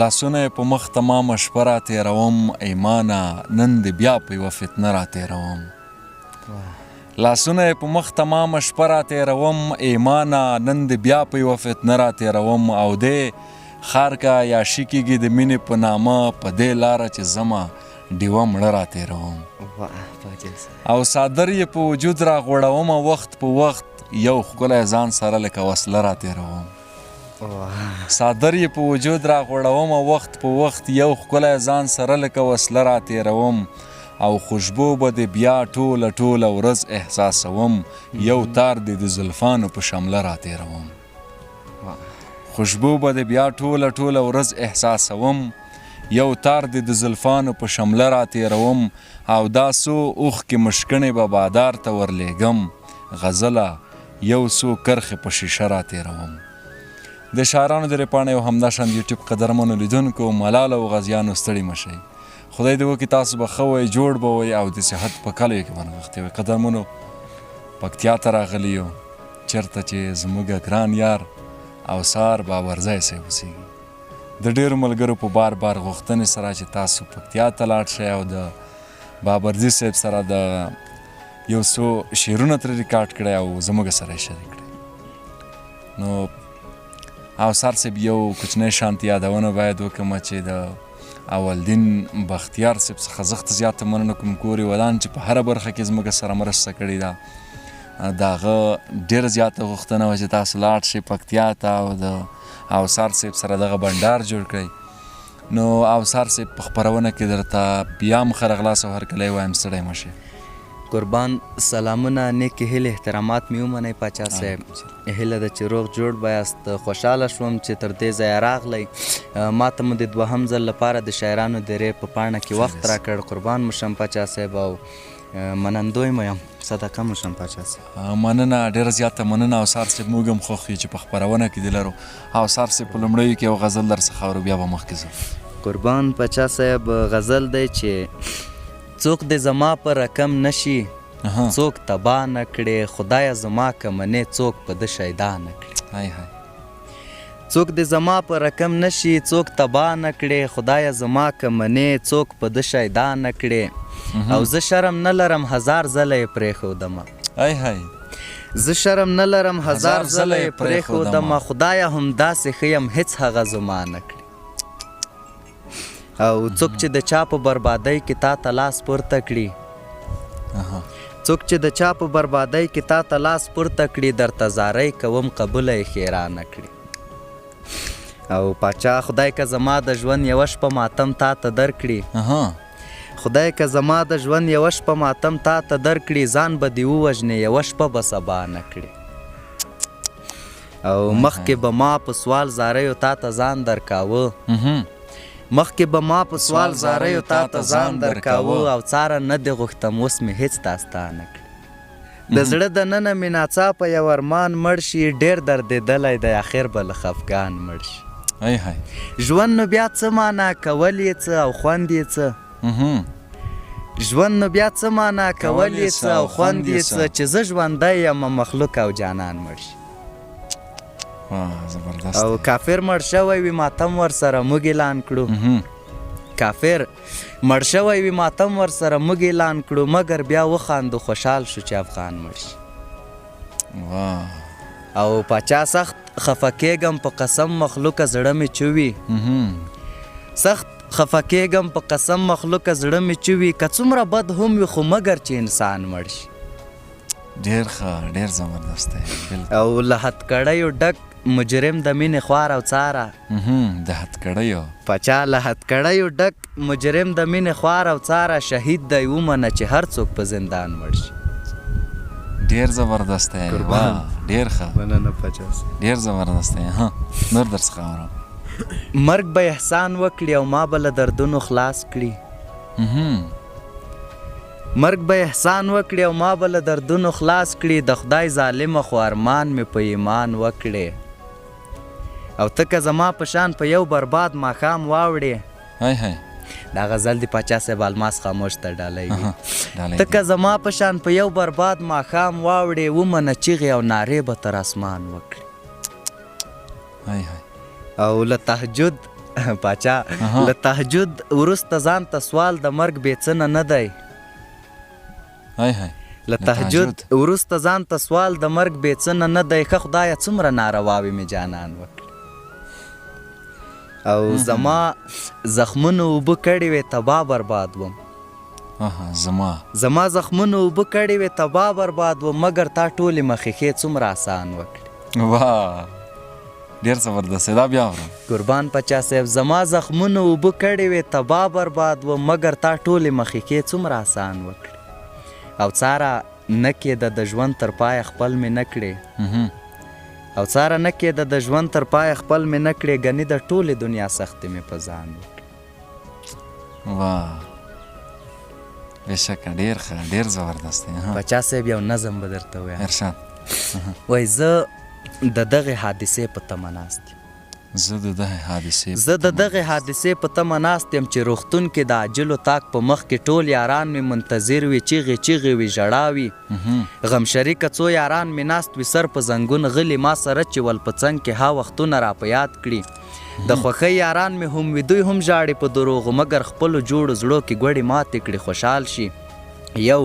لاسونه یې په مخ تمامه شپه را تېروم ایمانه نن دې بیا په یوه فتنه را تېروم. لاسونه یې په مخ تمامه شپه را تېروم ایمانه نن دې بیا په یوه فتنه را تېروم. او دې ښار که عیاشي کېږي د مینې په نامه، په دې لاره چې ځمه ډیوه مړه را تېروم. او څادر یې په وجود را غوړومه وخت په وخت، یو ښکلی ځان سره لکه وسله را تېروم. څادر یې په وجود را غوړومه وخت په وخت، یو ښکلی ځان سره لکه وسله را تېروم. او خوشبو به دې بیا ټوله ټوله ورځ احساسوم، یو تار دې د زلفانو په شمله را تېروم. خوشبو به دې بیا ټوله ټوله ورځ احساسوم، یو تار دې د زلفانو په شمله را تېروم. او دا څو اوښکې مشکڼې به بادار ته ورلېږم، غزله یو څو کرښې په شیشه را تېروم. د شاعرانو د رېپاڼې او همداشان د یوټیوب قدرمنو لیدونکو، ملاله او غازیانو ستړي مه شئ. خدای دې وکړي تاسو به ښه وئ، جوړ به وئ او د صحت په کلیو کې به نغښتي وئ. قدرمنو، پکتیا ته راغلي یو، چېرته چې زموږ ګران یار اوسار بابرزی صاحب اوسېږي. د ډېرو ملګرو په بار بار غوښتنې سره چې تاسو پکتیا ته لاړ شئ او د بابرزي صاحب سره د یو څو شعرونه ترې ریکارډ کړئ او زموږ سره یې شریک کړئ. نو اوسار صاحب، یو کوچنی شانتي یادونه باید وکړم چې د اولدین بختیار صاحب څخه زښته زیاته مننه کوم، کور یې ودان چې په هره برخه کې زموږ سره مرسته کړې ده. د هغه ډېره زیاته غوښتنه وه چې تاسو لاړ شئ پکتیا ته او د اوسار صاحب سره دغه بنډار جوړ کړئ. نو اوسار صاحب، په خپرونه کې درته بیا هم ښه راغلاست او هرکلی وایم، ستړی مه شئ. قربان، سلامونه، نیکې هیلې، احترامات مې ومنئ پاچا صاحب. هیله ده چې روغ جوړ به یاست. خوشحاله شوم چې تر دې ځایه راغلی، ما ته مو د دوهم ځل لپاره د شاعرانو د رې په پاڼه کې وخت راکړ. قربان مو شم پاچا صاحب او منندوی مو یم، صدقه مو شم پاچا صاحب. مننه، ډېره زیاته مننه اوسار صاحب. موږ هم خوښ یو چې په خپرونه کې دې لرو. اوسار صاحب، په لومړیو کې یو غزل در څخه اورو، بیا به مخکې ځو. قربان پاچا صاحب، غزل دی چې څوک دې زما په رقم نشي، څوک تباه نه کړې، خدایه زما که منې څوک په ده شیدا نه کړې. های های. څوک دې زما په رقم نشي، څوک تباه نه کړې، خدایه زما که منې څوک په ده شیدا نه کړې. او زه شرم نه لرم هزار ځله یې پرېښودمه. های های. زه شرم نه لرم هزار ځله یې پرېښودمه، خدایه همداسې ښه یم هېڅ هغه زما نه کړې. او څوک چې د چا په بربادۍ کې تا ته لاس پورته کړي، څوک چې د چا په بربادۍ کې تا ته لاس پورته کړي، درته زارۍ کوم قبوله یې ښېرا نه کړي. او پاچا، خدای که زما د ژوند یوه شپه ماتم تا ته درکړي، خدای که زما د ژوند یوه شپه ماتم تا ته درکړي، ځان به دې ووژنې یوه شپه به سبا نه کړي. او مخکې به ما په سوال زاریو تا ته ځان درکاوه، مخکې به ما په سوال زاریو تا ته ځان درکاوه، او څاره نه دې غوښتم اوس مې هېڅ داستا نه کړي. د زړه د ننه مې ناڅاپه یو ارمان مړ شي، ډېر دردېدلی دی اخر به له خفګان مړ شي. ژوند نو بیا څه معنا، کول یې څه او خوند یې څه؟ ژوند نو بیا څه معنا، کول یې څه او خوند یې څه، چې زه ژوندی یم مخلوق او جانان مړ شي. زبردست. او کافر مړ شوی وي ماتم ورسره موږ اعلان کړو، کافر مړ شوی وي ماتم ورسره موږ اعلان کړو، مګر بیا وخاندو خوشحال شو چې افغان مړ شي. او پاچا، سخت خفه کېږم په قسم مخلوقه زړه مې چوي، سخت خفه کېږم په قسم مخلوقه زړه مې چوي، که څومره بد هم وي خو مګر چې انسان مړ شي. ډیر ښه، ډیر زبردست دی، بالکل. او له هتکړیو ډک مجرم د مینې خوار او څاره، د هتکړیو، پاچا له هتکړیو ډک مجرم د مینې خوار او څاره، شهید دی ومنه چې هر څوک په زندان مړ شي. ډیر زبردست دی، قربان. ډیر ښه. مننه پاچا. ډیر زبردست دی. ها، نور در څخه اورم. مرګ به احسان وکړي او ما به له دردونو خلاص کړي، مرګ به احسان وکړي او ما به له دردونو خلاص کړي، د خدای ظالمه خو ارمان مې په ایمان وکړي. او ته که زما په شان په یو برباد ماښام واوړې، های های. دا غزل دی پاچا صاحب الماس خاموش ته ډالۍ وي، ته که زما په شان په یو برباد ماښام واوړې، ومنه چیغې او نارې به تر اسمان وکړي. های های. او له تهجد پاچا له تهجد وروسته ځان ته سوال د مرګ بې څه نه نه دی. های های. له تهجد وروسته ځان ته سوال د مرګ بې څه نه نه دی. ښه خدایه څومره نارواوې مې جانان وکړې. او زما زخمونو اوبه کړې وې تباه برباد وم. زما زما زخمونو اوبه کړې وې تباه برباد وم، مګر تا ټولې مخې څومره اسان وکړې. واه ډیر زبردست، دا بیا اورم. قربان پاچا صاحب، زما زخمونو اوبه کړې وې تباه برباد وم، مګر تا ټولې مخې څومره اسان وکړې. او څاره نه کېده د ژوند تر پایه خپل مې نه کړې. او څاره نه کېده د ژوند تر پایه خپل مې نه کړې، ګنې د ټولې دنیا سختې مې په ځان وکړې. واه بېشکه ډېر ښه، ډېر زبردست دی. پاچا صاحب یو نظم به درته ووایم. ارشاد. وایي زه د دغې حادثې په تمه ناست یم. زه د دغې حادثې زه د دغې حادثې په تمه ناست یم چې روغتون کې د عاجلو تاک په مخ کې ټول یاران مې منتظر وي، چیغې چیغې وي، ژړا وي، غم شریکه څو یاران مې ناست وي، سر په زنګون غلي ما سره چې ول په څنګ کې ها وختونه را په یاد کړي. د خوښۍ یاران مې هم وي، دوی هم ژاړي په دروغو، مګر خپلو جوړو زړو کې ګوړې ماتې کړي، خوشحال شي. یو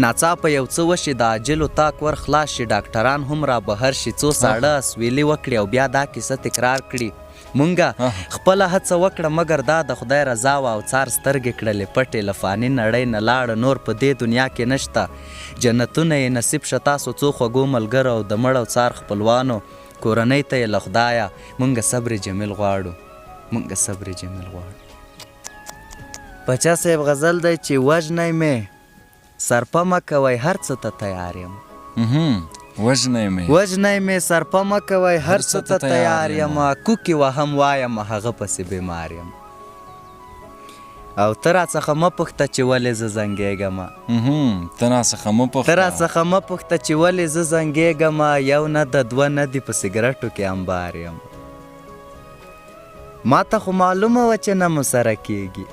ناڅاپه یو څه وشي، د عاجلو تاک ور خلاص شي، ډاکټران هم را بهر شي، څو ساړه اسویلي وکړي او بیا دا کیسه تکرار کړي. مونږه خپله هڅه وکړه، مګر دا د خدای رضا وه او څار سترګې کړلې پټې، له فاني نړۍ نه لاړه، نور په دې دنیا کې نشته. جنتونه یې نصیب شه تاسو څو خوږو ملګرو او د مړ او څار خپلوانو کورنۍ ته یې له خدایه مونږه صبر جمیل غواړو، مونږه صبر جمیل غواړو. پاچا صاحب غزل دی چې وژنی مې سرپه مه کوئ، هر څه ته تیار یم. وژنی مې وژنی مې سرپه مه کوئ، هر څه ته تیار یم. کوکې وهم وایم هغه پسې بیمار یم. او ته راڅخه مه پوښته چې ولې زه زنګېږم. ته راڅخه مه پوښته، ته راڅخه مه پوښته چې ولې زه زنګېږم. یو نه د دوه نه دي په سګرټو کې انبار یم. ما ته خو معلومه وه چې نه مو سره کېږي.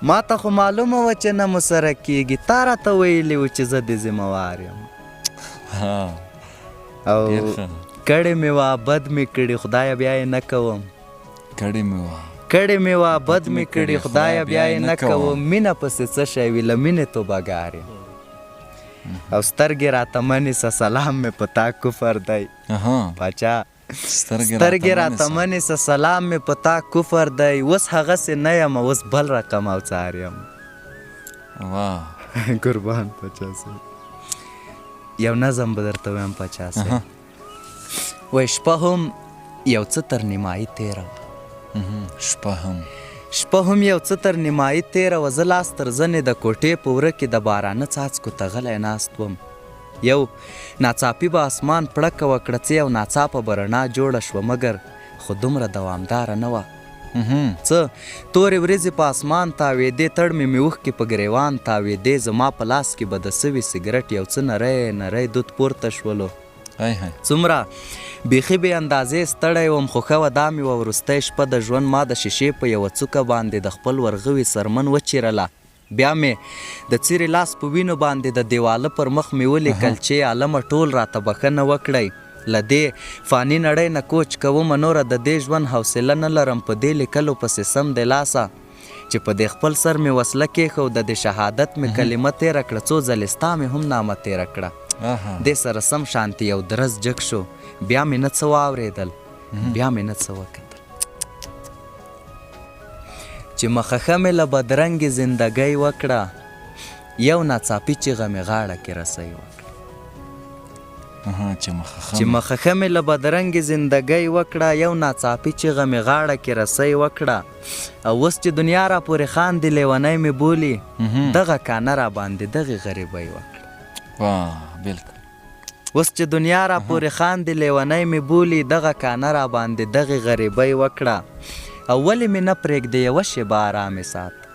ما ته خو معلومه وه چې نه مو سره کېږي، تا راته ویلي و چې زه دې ذمه وار یم. او کړې مې وه بد مې کړي، خدایه بیا یې نه کوم. کړې مې وه کړې مې وه بد مې کړي، خدایه بیا یې نه کوم. مینه پسې څه شی وي، له مینې توبهګار یم. او سترګې راته مه نیسه، سلام مې په تا کفر دی. پاچا سترګې راته مه نیسه، سلام مې په تا کفر دی. اوس هغسې نه یم، اوس بل رقم او څار یم. واه قربان پاچا صاحب، یو نظم به درته ووایم پاچا صاحب. وایي شپه هم یو څه تر نیمایي تېره وه. شپه هم شپه هم یو څه تر نیمایي تېره وه، زه لاس تر زنې د کوټې په وره کې د بارانه څاڅکو ته غلی ناست وم. یو ناڅاپي به اسمان پړکه وکړه، څه یو ناڅاپه به رڼا جوړه شوه، مګر خو دومره دوامداره نه وه. څه تورې ورځې په اسمان تاوېدې، تړمې مې اوښکې په ګرېوان تاوېدې، زما په لاس کې به د سوي سګرټ یو څه نری نری دود پورته شولو. څومره بیخي بې اندازې ستړی وم، خو ښه وه دا مې وه وروستۍ شپه د ژوند. ما د شیشې په یوه څوکه باندې د خپل ورغوي څرمن وچیرله، بیا مې د څیرې لاس په وینو باندې د دیواله پر مخ مې ولیکل چې عالمه ټول راته بښنه وکړئ، له دې فاني نړۍ نه کوچ کومه، نوره د دې ژوند حوصله نه لرم. په دې لیکلو پسې سم دلاسه چې په دې خپل سر مې وسله کېښوده، د شهادت مې کلمه تېره کړه، څو ځلې ستا مې هم نامه تېره کړه. دې سره سم شانتې یو درز جګ شو، بیا مې نه څه واورېدل، بیا مې نه څه وکتل. چې مخه ښه مې له بدرنګې زندګۍ وکړه، یو ناڅاپي چیغه مې غاړه کې رسۍ وکړه. چې مخه ښه مې له بدرنګې زندګۍ وکړه، یو ناڅاپي چیغه مې غاړه کې رسۍ وکړه. او اوس چې دنیا را پورې خاندي، لیونی مې بولي، دغه کانه را باندې دغې غریبۍ وکړه. بالکل. اوس چې دنیا را پورې خاندي، لیونی مې بولي، دغه کانه را باندې دغې غریبۍ وکړه. او ولې مې نه پرېږدې یوه شېبه آرامې ساته،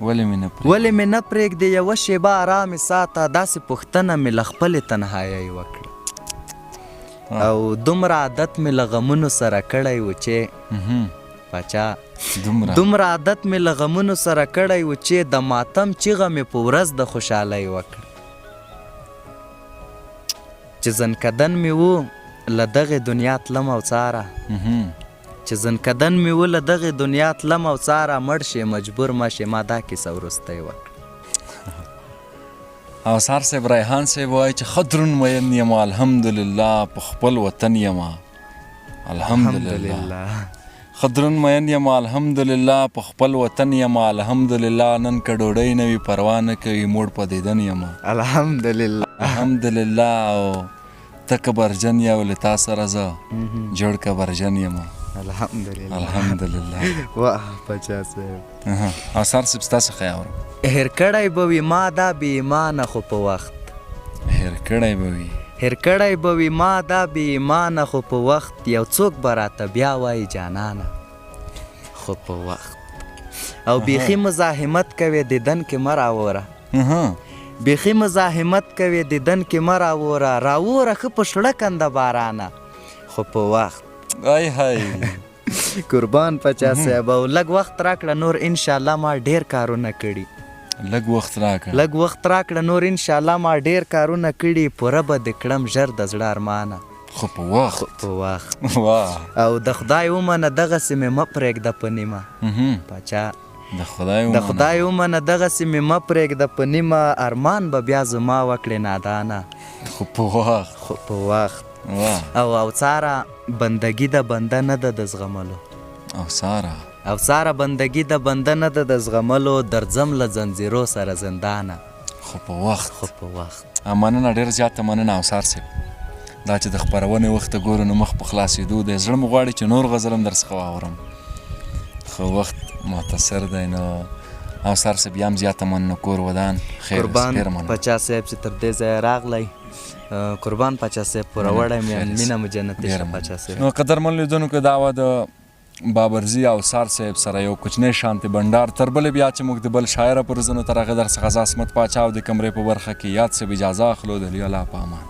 ولې مې نه پرېږدې یوه شېبه آرامې ساته، داسې پوښتنه مې له خپلې تنهایۍ وکړه. او دومره عادت مې له غمونو سره کړی و چې پاچا دومره عادت مې له غمونو سره کړی و چې د ماتم چیغه مې په ورځ د خوشحالۍ وکړه. چې ځنکدن مې و له دغې دنیا تلم او څاره، چې ځنکدن مې و له دغې دنیا تلم او څاره مړ شې مجبور مه شې، ما دا کیسه وروستۍ وکړه. اوسار صاحب ریحان صاحب وایي چې ښه دروند مین یم الحمدلله په خپل وطن یم الحمدلله ښه دروند مین یم الحمدلله په خپل وطن یم الحمدلله نن که ډوډۍ نه وي پروا نه کوي موړ په دیدن یم الحمدلله الحمدلله او ته کبرجن یې او له تا سره زه جوړ کبرجن یم. الحمدلله الحمدلله. واه پاچا صاحب. اثار صاحب ستا څخه یې اورم. هېر کړی به وي ما دا بې ایمانه خو په وخت. هېر کړی به وي. هېر کړی به وي ما دا بې ایمانه خو په وخت یو څوک به راته بیا وایي جانانه خو په وخت. او بیخي مزاحمت کوې دیدن کې مه راوره. بیخي مزاحمت کوې دیدن کې مه راوره راوره ښه په شړکنده بارانه خو په وخت. ای های. قربان پاچا صاحب او لږ وخت راکړه نور ان شاء الله ما ډیر کارونه کړي. لږ وخت راکړه. لږ وخت راکړه نور ان شاء الله ما ډیر کارونه کړي پوره به دې کړم ژر د زړه ارمانه. خو په وخت. خو په وخت. واه. او د خدای ومنه دغسې مې مه پرېږده په نیمه پاچا. د خدای ومنه. د خدای ومنه دغسې مې مه پرېږده په نیمه ارمان به بیا زما وکړې نادانه. خو په وخت. خو په وخت. واه. او او څاره بندګي ده بنده نه ده د زغملو. او څاره. او څاره بندګي ده بنده نه ده د زغملو درځم له ځنځیرو سره زندانه. خو په وخت. خو په وخت. مننه ډېره زیاته مننه اوسار صاحب. دا چې د خپرونې وخت ته ګورو نو مخ په خلاصېدو دی، زړه مو غواړي چې نور غزل هم درڅخه واورم، خو وخت مختصر دی. نو اوسار صاحب بیا هم زیاته مننه، کور ودان، خیر قربان ډېره مننه. پاچا صاحب چې تر دې ځایه راغلی، قربان پاچا صاحب پوروړی مې یم، مینه مو جنتي شه پاچا صاحب. نو قدرمن لیدونکو دا وه د بابرزي او سار صاحب سره یو کوچنی شانتې بنډار. تر بلې بیا چې موږ د بل شاعره پر زنو تر هغه در څخه زه عصمت پاچا او د کمرې په برخه کې یاد صاحب اجازه اخلو. د لوی الله په امان.